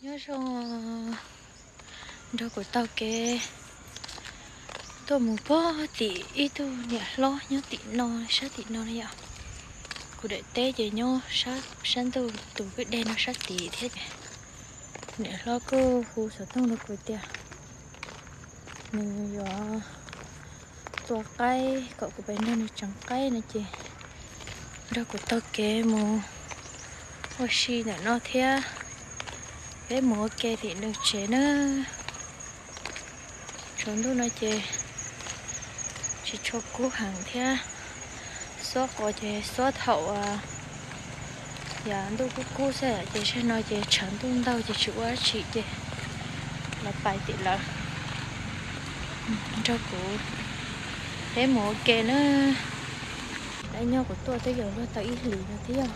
Nyob zoo, nrog kuv taug kev tuaj mus pog tim ib tug niam hlob nyob tim no, sab tim no na yom. Kuv daim teb ces nyob sab, sab ntuj tus kwj deg no sab tid thiab ces niam hlob kuj hu xov tooj rau kuv tias nws yuav tua qaib kom kuv pab nrog nws tseev qaib no ces nrog kuv taug kev mus ua si ntawm no thiab. Peb mus ua ke tim nws tsev na. Tsaus ntuj no ces tsis tshua kub heev thiab. Xuab qos ces xuab thaum yog ntuj kub kub xwb ces zaum no ces tshav ntuj ntaug ces tsis ua dab tsi ces los pais tim lawv. Nrog kuv peb mus ua ke na. Lawv nyob kuv tuaj twb yuav luag tau ib hlis no thiab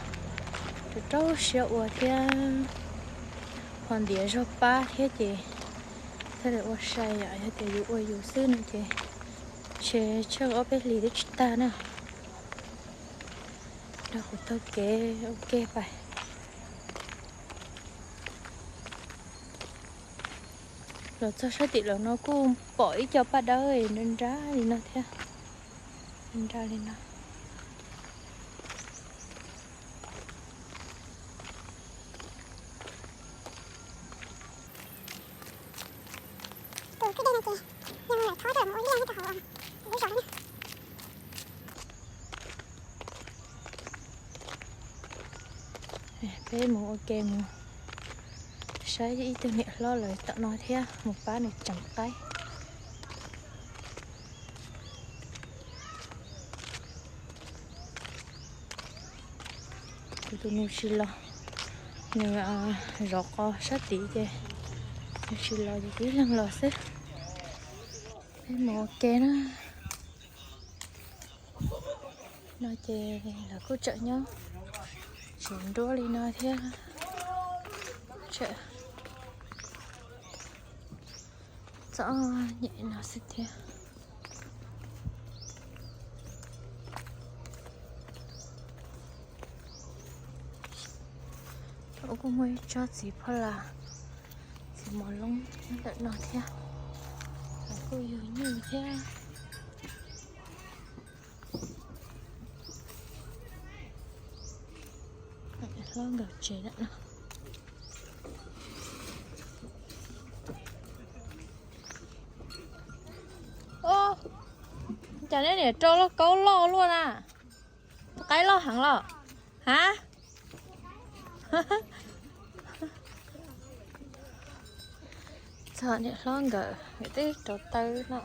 yog rau rau siab ua thiab ho ntiav zog pab thiab ces thiaj li ua sai yom. Yog tias yus ua yus xwb no ces ntshe tsheej ob peb hlis twb tsis tag na. Nrog kuv taug kev ua ke pais. Los txog sab tim lawv no kuj pom ib co paj dawb nra nra li no thiab. Nra li no. Peb mus ua ke mus saib ib tug niam hlob lawv tom no thiab mus pab nws tseev qaib. Kuv tus nus tsis los, nws zov qos sab tid ces nws tsis los ces kuv ib leeg los xwb. Peb mus ua ke na. No ces lawv kuj tseem nyob tsev nruab li no thiab. Tseem txom nyem no xwb thiab. Ub, kuj muaj ib tsob txiv phoj las, txiv mos loob nyob ntawm no thiab. Lawv kuj yug nyuj thiab. Hlob nkawd tsev lawm no. Cas neb niam rau lauj kaub loj luaj na. Qaib loj heev los? Ha? Txog niam hlob nkawd, nkawd twb rauv taws no.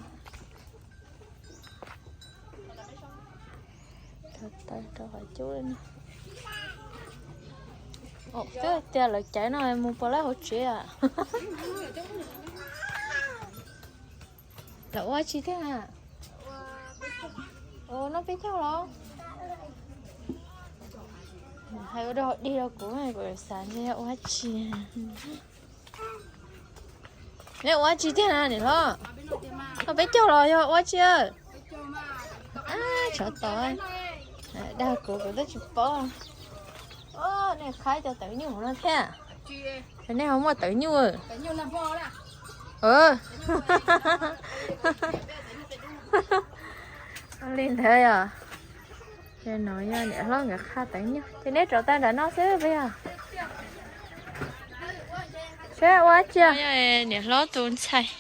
Rauv taws rau qhov cub li no. Twb tias lawv caiv no mus pos lawm hauv tsev. Lawv ua tsi thiab? Ua noj peb caug los? Hais ua dog dig rau kuv, kuv xav ntshe ua tsi. Neb ua tsi thiab na niam hlob? Noj peb caug los yog ua tsi? Tsov tom dag kuv, kuv twb tsis paub. Nej qhab cov tawv nyuj no thiab. Nej ho muaj tawv nyuj. Li ntawd yom. No yog niam hlob nkawd qhab tawv nyuj ces neb rauv taws nram no xwb puas yog? Saib ua tsi. Niam hlob tus ntxhais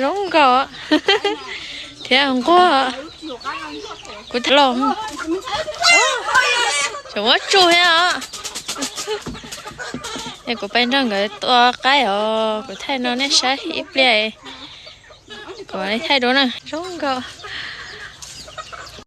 zoo nkauj thiab nquag. Kuv tham los, tseem muab tsuj thiab os. Es kuv pais nrog nkawd tua qaib os, kuv thaij no nej saib ib pliag. Kuv thaij dua na, zoo nkauj.